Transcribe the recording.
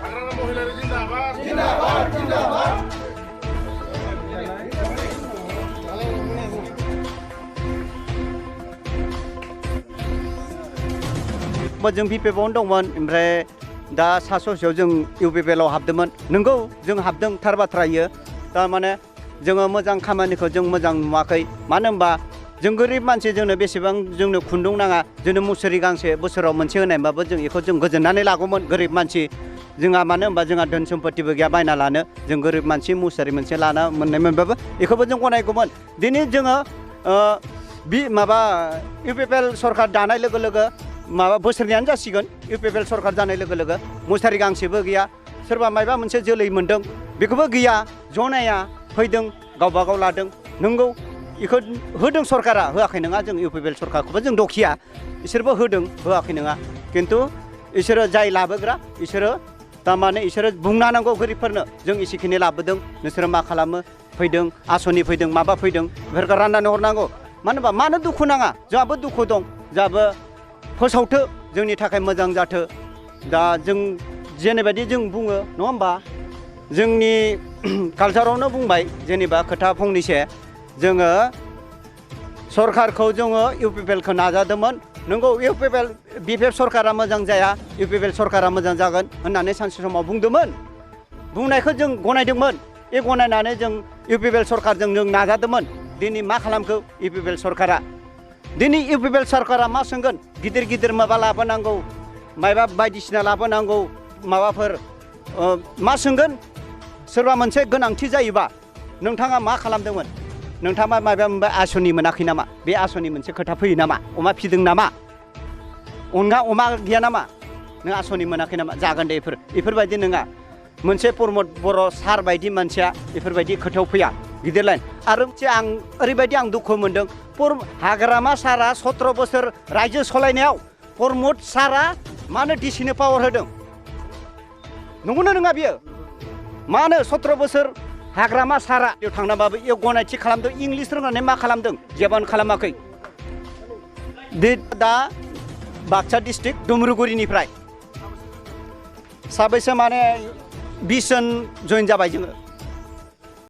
Haganah Mohilari Jindabad. Jindabad, Jindabad. जों PPP दंमोन ओमफ्राय दा सा ससेयाव जों UPPLआव हाबदोंमोन नंगौ जों हाबदों थार बाथ्रा इयो थारमाने जोङो मोजां खामानिखौ जों मोजां नुवाखै मानो होनबा जों गोरिब मानसि जोंनो बेसेबां जोंनो खुन्दुं नाङा जोंनो मुसारि गांसे बोसोराव मोनसे होनायबाबो जों बेखौ जों गोजोननानै लागौमोन गोरिब मानसि जोंहा मानो होनबा जोंहा धोन सम्पतिबो गैया बायना लानो जों गोरिब मानसि मुसारि मोनसे लाना मोननायमोनबाबो बेखौबो जों गनायगौमोन दिनै जोङो माबा UPPL सरकार दानाय लोगो लोगो माबा बोसोरनैयानो जासिगोन UPPL सरकार जानाय लोगो लोगो मुसारि गांसेबो गैया सोरबा मायबा मोनसे जोलै मोन्दों बेखौबो गैया जनाया फैदों गावबा गाव लादों नंगौ बेखौ होदों सरकारा होआखै नङा जों UPPL सरकारखौबो जों दखिया बिसोरबो होदों होआखै नङा खिन्थु इसोरो जाय लाबोग्रा इसोरो थारमाने इसोरो बुंना नांगौ गोरिबफोरनो जों एसेखिनि लाबोदों नोंसोरो मा खालामो फैदों आसनि फैदों माबा फैदों बेफोरखौ राननानै हरनांगौ मानो होनबा मानो दुखु नाङा जोंहाबो दुखु दं जोंहाबो फोसावथो जोंनि थाखाय मोजां जाथो दा जों जेनेबायदि जों बुङो नङा होमबा जोंनि कालचारावनो बुंबाय जेनेबा खोथा फंनैसो जोङो सरकारखौ जोङो UPPLखौ नाजादोंमोन नंगौ BPF सरकारा मोजां जाया UPPL सरकारा मोजां जागोन होननानै सानसे समाव बुंदोंमोन बुंनायखौ जों गनायदोंमोन बे गनायनानै जों UPPL सरकारजों जों नाजादोंमोन दिनै मा खालामखो UPPL सरकारा दिनै UPPL सरकारा मा सोंगोन गिदिर गिदिर माबा लाबोनांगौ माबा बायदिसिना लाबोनांगौ माबाफोर मा सोंगोन सोरबा मोनसे गोनांथि जायोबा नोंथाङा मा खालामदोंमोन नोंथाङा माबा मोनसे आसनि मोनाखै नामा बे आसनि मोनसे खोथा फैयो नामा अमा फिदों नामा अमा गैया नामा नों आसनि मोनाखै नामा जागोन दे बेफोरबायदि नङा मोनसे प्रमद बर' सार बायदि मानसिया बेफोरबायदि खोथायाव फैया गिदिर लाइन आरो आं ओरैबायदि आं दुखु मोनदों हाग्रामा सारा 17 बोसोर रायजो सलायनायाव प्रमद सारा मानो डिसिनो पावार होदों नंगौना नङा बियो मानो 17 बोसोर हाग्रामा सारा बेयाव थांनाबाबो बेयाव गनायथि खालामदों इंलिस रोंनानै मा खालामदों जेबोनो खालामाखै दा बाक्सा डिस्ट्रिक्ट दुमरुगुरिनिफ्राय साबैसे माने 20 जन जइन जाबाय जोङो